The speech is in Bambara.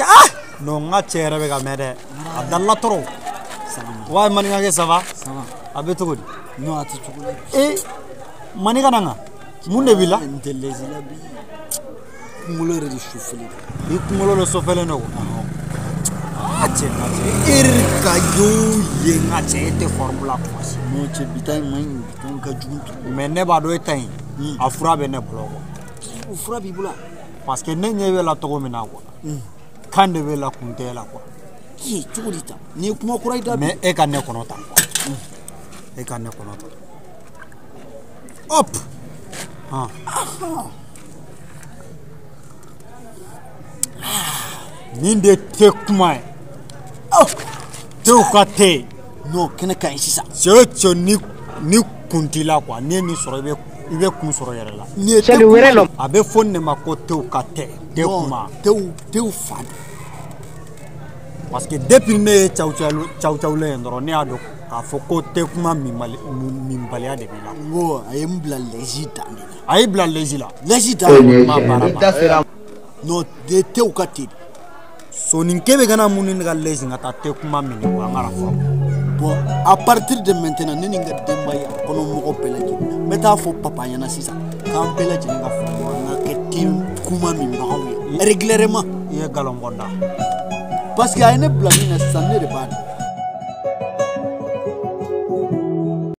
Ah non, n ka cɛ yɛrɛ bɛ ka mɛn dɛ, a dala trop. Wa maninkakɛ, ça va? Ça va. A bɛ cogo di? Non, a tɛ cogo la. E maninka na kan, mun de b'i la? N tɛ lezi la bi. Kunkolo yɛrɛ de sufɛlen don. I kunkolo de sɔfɛlen don. Ah cɛ, n ka cɛ, e ka y'o ye, n ka cɛ, e tɛ forme la kuma si. Non cɛ, bi ta in man ɲi, bi ta in ka jugu trop. Mais ne b'a dɔn e ta in, a fura bɛ ne bolo quoi. O fura b'i bolo? Parce que ne ɲɛ b'e la cogo min na quoi, kan de b'e la, kun tɛ e la quoi. Ee, cogo di tan? Nin ye kuma kura ye da. Mais e ka ne kɔnɔ tan quoi, e ka ne kɔnɔ tan, hop, han. Nin de tɛ kuma ye, tew ka te. Non, kɛnɛ ka ɲi sisan. Cɛ o cɛ, ni kun t'i la quoi, n'i ye nin sɔrɔ, i bɛ kun sɔrɔ yɛrɛ la. Nin ye C'est le vrai l'homme. A bɛ fɔ nin de ma ko tew ka tɛ, te kuma. Tew, tew fa don. Parce que depuis ne ye caw caw cawlen ye dɔrɔn, ne y'a dɔn k'a fɔ ko te kuma minbaliya de b'i la. N ko a ye n bila lɛsi dan de la. A y'i bila lɛsi la. Lɛsi dan. Kuma baara ma. Non, de tew ka te. Soninke bɛ kana mun ni ne ka lɛsi ka taa te kuma min quoi, an ka fɔlɔ. Bon, à partir de maintenant, ne ni n ka denbaya kɔnɔ mɔgɔ bɛɛ lajɛlen, n bɛ taa fɔ papa ɲɛna sisan k'an bɛɛ lajɛlen ka fara ɲɔgɔn kan ka kɛ te kuma minbagaw ye régulièrement. I ye nkalon bɔ n da. Parce que a ye ne bila min na sisan, ne de b'a dɔn.